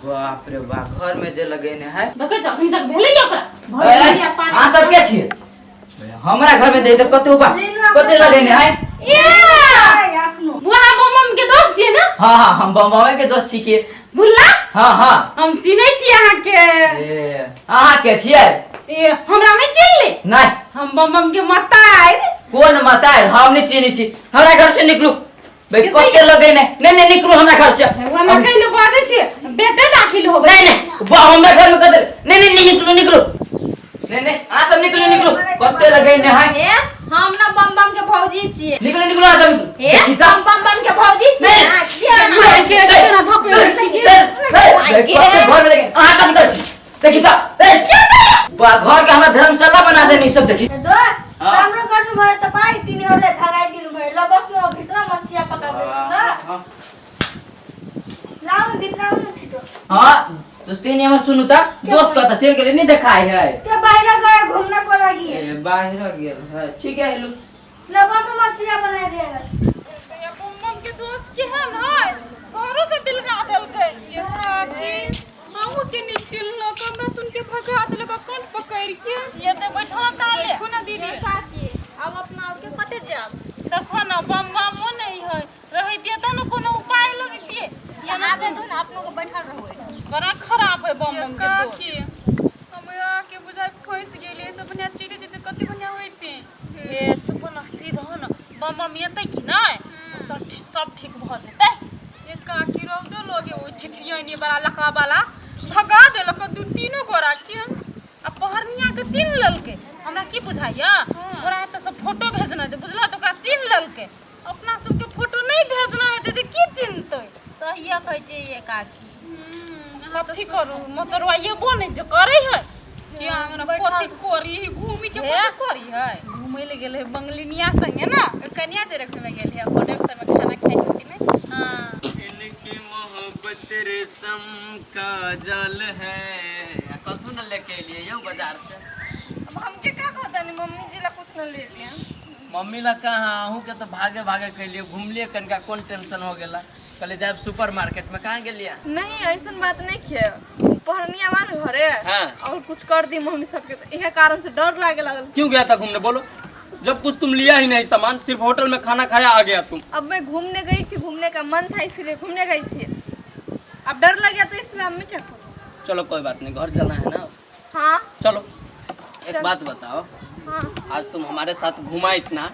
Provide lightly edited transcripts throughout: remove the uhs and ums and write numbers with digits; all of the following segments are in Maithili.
बाप रे बाप, घर में जे लगेने है। देखै छ, अखनी तक भेलै ओकरा भरि ए, पानी। अहाँ सब के छियै? हमरा घर में दे तऽ कते बा, कते लगेने है? ए बुआ, बम बम के दोस्त छियै ने? हाँ हाँ, हम बम्बे के दोस्त छी के। भुल्ला। हाँ हाँ। हम चिन्है छी अहाँके। ए, अहाँ के छियै? ए, हमरा नहि चिन्हले? नहीं। हम बम बम के मताइ। कोन मताइ? हम नहीं चिन्है छी। हमरा घर से निकलू भाई। कते लगेने? नहीं नहीं, निकलू हमरा घर से। भगवान कैलो बाजै छियै, बेटे दाखिल होबै। नहीं नहीं, बा हमरा घर में कते? नहीं नहीं नहीं, निकलू निकलू। नहीं नहीं, अहाँ सब निकलू निकलू। कते लगेने है? ए, हम ना बम बम के भौजी छियै। निकलू निकलू, अहाँ सब। ए, देखी तऽ। हम बम बम के भौजी छियै। नहीं। अहाँ किया ना? घर में लगे अहाँ कथी करै छी? देखी तऽ, ए, बा घर के हमरा धर्मशाला बना देनी सब, देखी। दोस्त। हाँ। राम्रो गर्नुभयो तपाईँ, तिनीहरूलाई भगाइदिनु भयो। ल बस्नु अब भित्र, म चिया पकाउँदैछु। ल। लाउनु, भित्र आउनु छिटो। हाँ दोस्ती नहीं, हमर सुनू तऽ, दोस्त कतऽ चलि गेलै? नहीं देखाय है। त्यो बाहिर गयो घुम्नको लागि। ए, बाहिर गेल है, ठीक है, हेलो। ल बसु, म चिया बनाइदिएर। बम बम के दोस्त केहन है, घरो से बिलगा देलकै। ये काकी, अहूँ के नहीं चिन्हलक, हमरा सुन के भगा देलक कन पकड़ के। ये ते बैठो ताले। देखू ना दीदी। काकी, अब अपना आरके कते जायब? देखो ना, बम बमो नहीं है, रहतियै तब ने कोनो उपाय लगतियै। ये ना। आबे दू ने, अपनो के बैठल रहू। बड़ा खराब है बम बम के दोस्त। काकी, हमरा के बुझाइ फंसि गेलियै, सब बढ़िया चलि जेतै, कते बढ़िया होइतै। हे, चुप न, स्थिर रहो न। बम बम एतै कि नहि तऽ सब ठीक, सब ठीक भऽ जेतै। ये काकी, रौदो लगे, ओ छिछियनी बड़ा लकवा वाला भगा देलक दू तीनो गोरा के। आ पहरनिया के चिन्ह लेलकै। हमरा की बुझाइया, छोड़ा तऽ सब फोटो भेजना छै, बुझलऽ? तऽ ओकरा चिन्ह लेलकै। अपना सबके फोटो नहि भेजना हेतै तऽ की चिन्हतै? सहिए कहै छियै ये काकी। कथी करू, मचरुआ एबो नहि जे करै है। के आंगन कथी करी घूमी के? हे? कथी करी है? घूमै लए गेल है बंगलिनिया संगे ने। कनिया जे रखने गेल है होटल सब में खाना खाइ छथिन। हाँ। इनकी मोहब्बत रेशम का जाल है। कथू न लेके एलियै यौ बाजार से? अब हमके का कहता नहीं, मम्मी जी ला कुछ न ले लिया। मम्मी ला कहाँ? अहूँ के तो भागे भागे कैलिए, घूमलिए कनिका, कोन टेंशन हो गेला? कहले जायब सुपर मार्केट में, कहाँ गेलिए? नहीं, ऐसा बात नहीं किया। पहरनिया बा न घरे। हाँ। और कुछ कर दी मम्मी सबके तो इहे कारण से डर लागे लागल। क्यों गया था घूमने, बोलो? जब कुछ तुम लिया ही नहीं सामान, सिर्फ होटल में खाना खाया, आ गया तुम। अब मैं घूमने गई थी, घूमने का मन था इसलिए घूमने गई थी। अब डर लग गया तो इसलिए अब मैं क्या करूँ? चलो, कोई बात नहीं, घर जाना है ना? हाँ। चलो, एक बात बताओ। हाँ। आज तुम हमारे साथ घुमा, इतना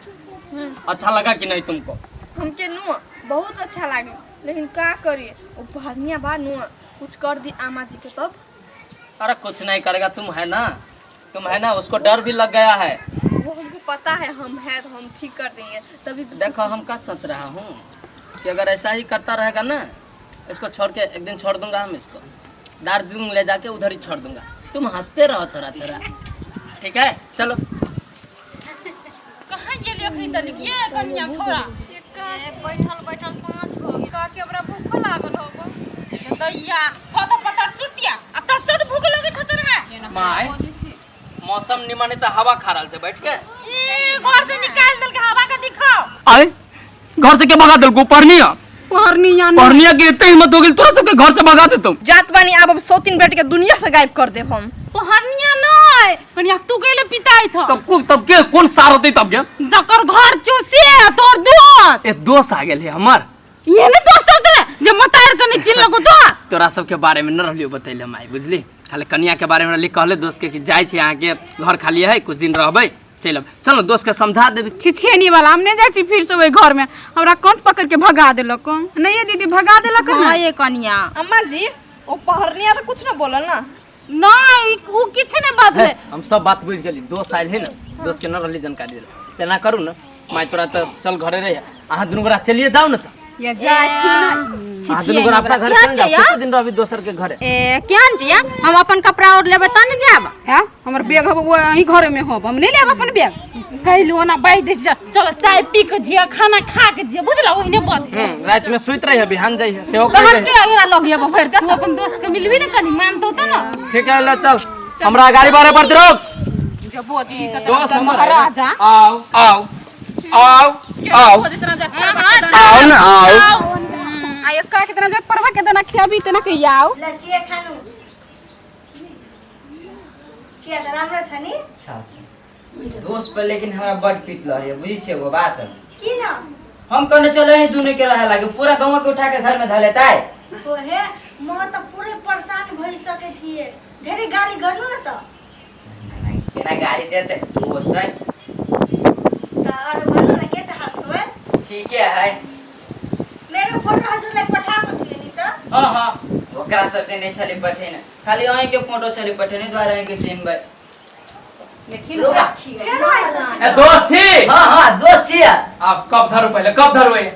अच्छा लगा कि नहीं तुमको? हमके नु बहुत अच्छा लागे, लेकिन का करिए, वो पहरनिया बा नु, कुछ कर दी आमा जी के तब। अरे, कुछ नहीं करेगा, तुम है ना, तुम है ना। उसको डर भी लग गया है। वो हमको पता है, हम है तो हम ठीक कर देंगे तभी भी। देखो, हम क्या सोच रहा हूँ कि अगर ऐसा ही करता रहेगा ना, इसको छोड़ के एक दिन छोड़ दूंगा हम इसको, दार्जिलिंग ले जाके उधर ही छोड़ दूंगा। तुम हंसते रहो थोड़ा थोड़ा, ठीक है? चलो। कहाँ गेली अखनी तनिक ये कनिया छोड़ा? ए, बैठल बैठल साँझ भऽ गेल। काकी, हमरा भूखो लागल होबो। दैया, छौ तऽ पतर सुटिया आ चट चट भूख लगैत हेतै रे। माय, मौसम निमन है तो हवा खा रहल छै बैठ के। ई घर से निकाल देलकै, हवा के दिखाओ। आए, घर से के भगा देलको? पढ़निया? पहरनिया। पढ़निया के इतने हिम्मत हो गेल तोरा सबके घर से भगा देतौ? जात बानी अब सौतीन बैठ के दुनिया से गायब कर देब हम। पहरनिया नहि कनिया, तू गेले पिताई छ। तब को तब के कोन सार होतै तब के? जकर घर चूसे तोर दोस्त। ए, दोस्त आ गेल है हमर। ये ने दोस्त सब तोरे जे मतार के नहीं चिल्लको तो। तोरा सबके बारे में न रहलियो बतैले माय, बुझली? खाली कनिया के बारे में रहली कहले दोस्त के कि जाइ छी अहाँके घर खाली है, कुछ दिन रहबै, चलि अबै। चलो, दोस्त के समझा देबै। छिछियनी वाला, हम नहीं जाइ छी फिर से ओहि घर में, हमरा कंठ पकड़ के भगा देलक। नहीं ये दीदी, भगा देलक हाँ ने। ये कनिया। अम्मा जी, वो पहरनिया तो कुछ न बोलल ना? नहीं, उ किछु नहीं बाजले। हम सब बात बुझि गेली। दोस्त आयल है ना, दोस्त के न रहली जानकारी देले। तेना करू ना माय, तोरा तऽ चल घरे रह, अहाँ दुनू गोरा चलिए जाउ ने तऽ। या जाइ छी ने। अहाँ दुनू गोरा अपना घर चल जाउ, कते दिन रहबी दोसर के घरे? ए, केहन छियै? हम अपन कपड़ा और लेबै तब ने जायब। हैं, हमर बैग हब वो अहीं घरे में होब, हम नहीं लेब अपन बैग। कैलू ओना बाजि दै छै। चलो, चाय पी के जिया, खाना खा के जिया, बुझला? ओहिने बच। राति में सुति रही बिहान जाइ सेहो कहि तहन दही। के अगरा लग जेबो भरि तू अपन दोस्त के मिलबी ने, कनी मानतो त ना। ठीक है, ले चल, हमरा गाड़ी बारे पड़ते रोक। जबो जी से दोस्त हमर है ना। महाराजा। आओ आओ आओ आओ, आओ ना, आओ। के परवा के देना खियाबी तेना के आओ। ल चिया खानु। चिया त राम्रो छ नि? अच्छा अच्छा दोस्त पर लेकिन हमरा बड पीत लहरे बुझी छियै एगो बात। किन? हम कहने चले ही दुनू के रहे लागे पूरा गाँव के उठा के घर में धऽ लेतै। ओहे म त पुरै परेशान भइ सके थिए। धेरै गाली गर्नु न त। केना गाली देतै दोस्त है। त अरू भन्नु न के छ हाल खबर? ठीके है। मेरो फोटो हजुरलाई पठाएको थिएँ नि त। हाँ हाँ ओकरा सबके नहि छलै पठेने, खाली अहीँके फोटो छलै पठेने द्वारा अहीँके चिन्हबै। देखी फेरो आइसक्यो। ए दोस्त छी। हाँ हाँ दोस्त छियै। आप कब धरू पहिले कब धरू ये?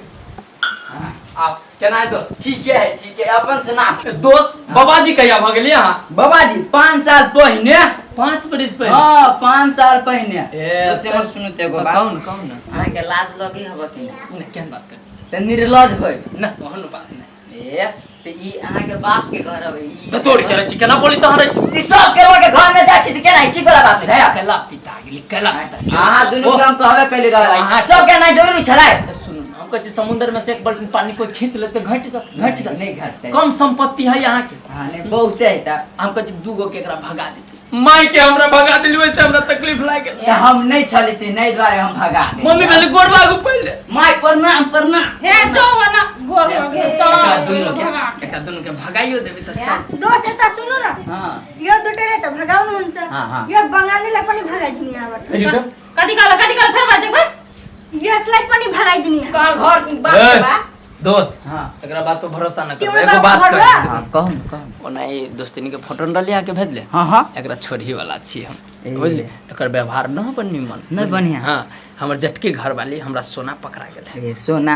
आप केना है दोस्त? ठीके है ठीके है, अपन सुना। ए, दोस्त बाबाजी कहिया भऽ गेलियै अहाँ? बाबाजी 5 साल पहिने। 5 बरिस पहिले? हाँ 5 साल पहिने। ए, दोस्त हमर सुनू त एगो बात। कहू न कहू न। अहाँके लाज लगे हब कि नहि? नहि केहन बात करै छी? तऽ निर्लज होय। नहि ओहन बात नहि। ए तऽ ई अहाँके बाप के घर हबै ई। तऽ तोड़ के रहै छी केना बोली तहन रहै छी? ई सब के लऽ के घर में जाइ छी तऽ केना ई ठीक वाला बात बुझाया? कैला पिता गेली कैला पिता गेली। अहाँ दुनू ओ, के हम कहबे कैले रहल अहाँ- सब के ना जरूरी छलै। ए, सुनू न, हम कहै छी समुद्र में से एक बाल्टी पानी कोई खींच लेते घट जा घट जा। नहीं घटतै। कम संपत्ति है यहाँ के। हाँ नहीं बहुते है तऽ। हम कहै छी दू गो के एकरा भगा देती। माय के हमरा भगा देली वैसे हमरा तकलीफ लागि गेल। तऽ हम नहीं छलै छी नहीं द्वारे हम भगा देली। मम्मी पहिले गोर लागू पहिले। My प्रणाम प्रणाम। हे जो ना गोर लगे त एकरा दुनू के एकरा दुनू के भगाइयो देबी तऽ चल। दोस्त यता सुन्नु न। हाँ यो दुटैलाई त भगाउनुहुन्छ। हाँ, हाँ। यो बङ्गालीलाई पनि भगाइदिनु यहाँबाट। देखी त। कति काल कति काल फेर देखबै। यसलाई पनि भगाइदिनु यहाँ। तोहर घर बाप ए, बा। दोस्त हाँ एकरा बात पर भरोसा न करू। तिम्रो एगो बाप बात घर कह। बा? हाँ कहू न कहू न। ओना ई दोस्तिनी के फोटो न रहली अहाँके भेजले। हाँ हाँ एकरा छोड़ही वाला छी हम ए। बुझली। एकर व्यवहार न बड़ निमन नहि बढ़िआँ। हाँ हमर जटकी घर वाली हमरा सोना पकड़ा गेल है। ए सोना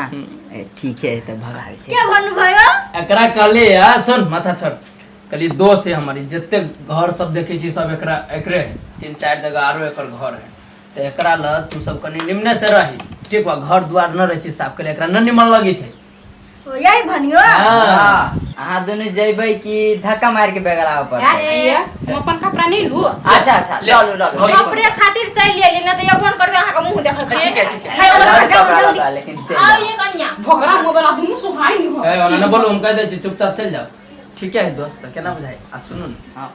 ए ठीक है तऽ भगा छै। के भन्नुभयो? एकरा कहली है सुन माथा छोड़। कहली दोस्त है हमारी जते घर सब देखै छी सब एकरा एकरे 3-4 जगह आरो एकर घर है। तऽ एकरा ल तू सब कनि निम्ने से रही ठीक बा। घर द्वार न रहै छै साफ कले एकरा न निमन लगै छै। हो यही भन्यो? हाँ अहाँ दुनू जइबै कि धक्का मार के बेगलाव पर? ए हम अपन कपड़ा नहीं लू। अच्छा अच्छा लऽ लू लऽ लू। कपड़े खातिर चलि एली न त यवन कर दे अहाँके मुँह देखत। ठीक है ठीक है लऽ लू कपड़ा लत्ता, लेकिन चलि आओ जाउ। ये कनिया भोगरा मोबाइल दुनू सुहाई नहीं हो। ए ओना न बोलू हम कह दै छी चुपचाप चलि जाओ। ठीक है दोस्त केना बुझाइ आ सुनू न। हाँ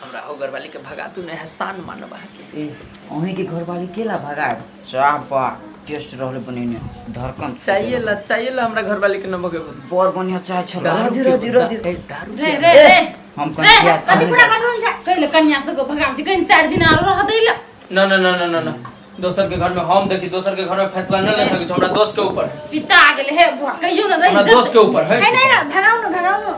हमरा हो घरवाली के भगा तू नहीं एहसान मानब अहाँके। ए अहीं के घरवाली केला भगायब? चाह बा टेस्ट रहले बनेने धड़कन चाहिए ला चाहिए ला हमरा घरवाली के न भगेबो। बड़ बढ़िया चाय छल। दारू धीरे पीबो, धीरे धीरे ए, दारू रे पियाबो। रे रे हम कनिया कति कुरा गर्नुहुन्छ? कहिले कनिया सबको भगा छी कहीं 4 दिन आरो रह दैला। न न न न न न दोसर के घर में हम देखी दोसर के घर में फैसला न ले सकै छी। हमरा दोस्त के ऊपर है। पिता आ गेल हे बुआ कहियो न रहि हमरा दोस्त के ऊपर है। हैन हैन भगाउनु भगाउनु।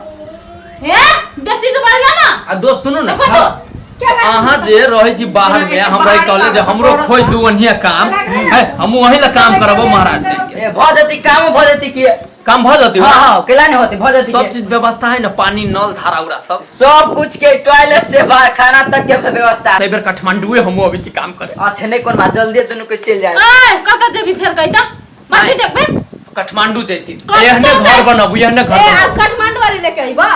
हे बेसी जे बाजला ना। आ दोस्त सुनू न। देखो तो। अहाँ जे रहै छी बाहर में हमरा ई कहले जे हमरो खोज दू ओनिया काम है हम वही ला काम करबो महाराज के। ए भ जति काम भ जति कि काम भ जति। हाँ हाँ केला नहीं होती भ जति सब के। चीज व्यवस्था है न पानी नल धारा उरा सब सब कुछ के टॉयलेट से खाना तक के व्यवस्था। एहि बेर काठमांडुए हमहूँ अबै छी काम करे। अच्छा नहीं कोन बात जल्दी दुनू के चलि जाए। ए कत जेबी फेर कहि त माथि देखबे। काठमांडू जैती कतऽ एहने घर जाय? बनाबू एहने घर ए बनाबू। आप काठमांडू वाली लेके अइबा?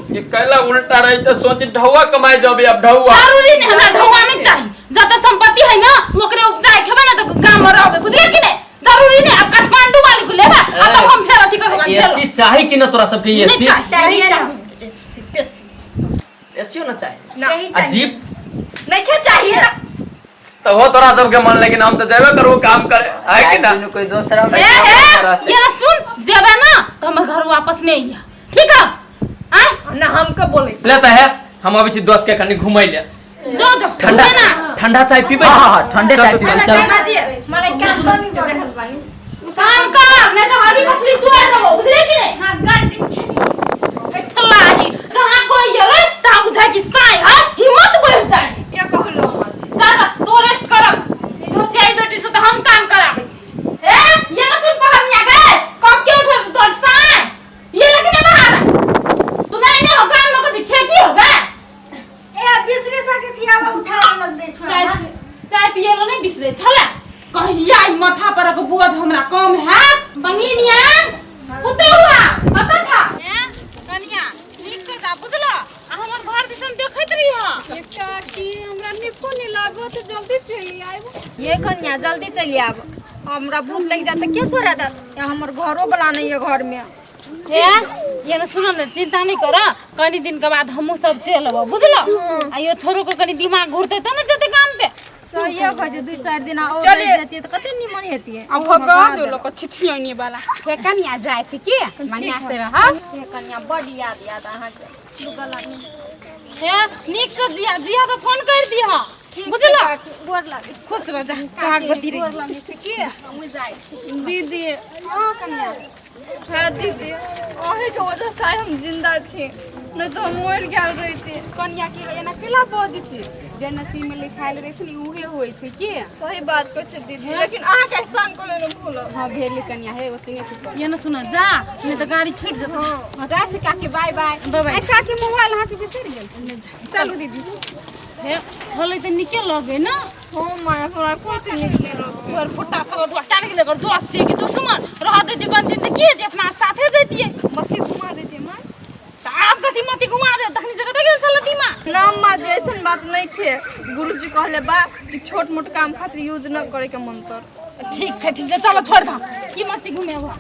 ये कैला उल्टा रहे छै सोच ढौआ कमाए जबे अब ढौआ। जरूरी नहीं हमरा ढौआ नहीं चाहिए। जत संपत्ति है ना ओकरे उपजाए खेबे ना त गांव में रहबे बुझलिए कि नहीं? जरूरी नहीं अब काठमांडू वाली को लेबा आ तब हम फेर अथी करबे। एसी चाही कि न तोरा सबके एसी? नहीं चाहिए न। एसी न चाही। यही आ चाहिए। जीप नहीं क्या चाहिए? तब हो तोरा सबके मन लेकिन हम तो जेबे करू काम करे है कि ना? दुनू कोई दोसरा में ए ए ये ना सुन जेबे ना त हमर घर वापस नहीं आइया ठीक है? आ ना हमके बोले ले त है हम अबै छी दोस्त के कनि घुमै ले। जो जो ठंडा घुमे ना। ठंडा चाय पीबै? हाँ हाँ ठंडे चाय चल, पीबै चल, चल। चल। मलाई काम पनि गर्नु। काम कर नहीं तो हरी मछली तोड़ देबो बुझले कि नहीं? हाँ कर दिन्छ नि। ठल्ला आदि जहाँ कोई गेलै तहाँ बुझाइ कि साई है हिम्मत बढ़ जाए। के कहलो अम्मा जी? दादा तो रेस्ट करब ई दोसियाई बेटी से तो हम काम कराबै छी। ए ये ना सुन पगनिया गए कब के उठल तोर साई ये लेकिन नहीं बाहर तू नहीं नहीं हो कान में कथी ठेकी हो गए। ए बिसरे सके थिए अब उठा लग दे छु। चाय चाय पिएलो नहीं बिसरे छला कहिया ई माथा पर के बोझ हमरा कम है। बंगलिनिया पुतौआ कत छा? ए कनिया नीक से जा बुझलो आ हमर घर दिसन देखैत रही ह। एकटा की हमरा निको नहीं लागत जल्दी चली आइब। ये कनिया जल्दी चली आब हमरा भूख लग जात के छोड़ा देत? हमर घरो वाला नहीं है घर में। हे ये न सुन न चिंता नहीं कर कनी दिन के बाद हमहू सब चल अबो बुझलो आ यो छोरो के कनी दिमाग घुरते तब न जते काम पे सहिए कहै छै 2-4 दिन और चलिए। रहि जतियै तऽ कते निमन हेतियै। आ भगा देलक छिछियनी वाला। हे कनिया जाय छै की मनिया से हां हे कनिया बड याद याद अहाँके दुगला। हे नीक से जिया जिया तो फोन कर दिह बुझलो। गोर लागै छी। खुश रह जा सोहागवती रही। गोर लागै छी की हमहूँ जाइ छी। दीदी। हँ कनिया। हाँ दीदी, अहीं के वजह से आइ हम जिंदा छी, नहीं तो हम मर गेल रहिती। कनिया के एना केला बजै छी? जे नसीब में लिखायल रहै छै ने उहे होइ छै की। सही बात कहै छै दीदी, लेकिन अहाँ के एहसान कोनो न भूलब। हाँ भेलै कनिया, हे ओतने की कर। ये न सुन जा नहीं तो गाड़ी छूट जतौ। हाँ जा छै काकी, बाय बाय। Bye bye. आ काकी मोबाइल अहाँके बिसरि गेल। चलू दीदी। हे छलै तऽ नीके लगे ना। हाँ माय, हमरा बहुत नीक लगै। तोहर फुट्टा सब दुआ टान गेलै ओकर दोस्त से कि दुश्मन रह देती कन दिन तऽ की हेतै अपना साथे जैतियै। मक्खी घुमा देती माँ। तऽ आब कथी मती घुमा दे तखनी से कतऽ गेल छलै दिमाग? ना माँ, जे ऐसन बात नहीं थे। गुरुजी कहले बा कि छोट मोट काम खातिर यूज न करे के मंत्र। ठीक छै ठीक छै, चलो छोड़ दऽ की मती घुमेबो।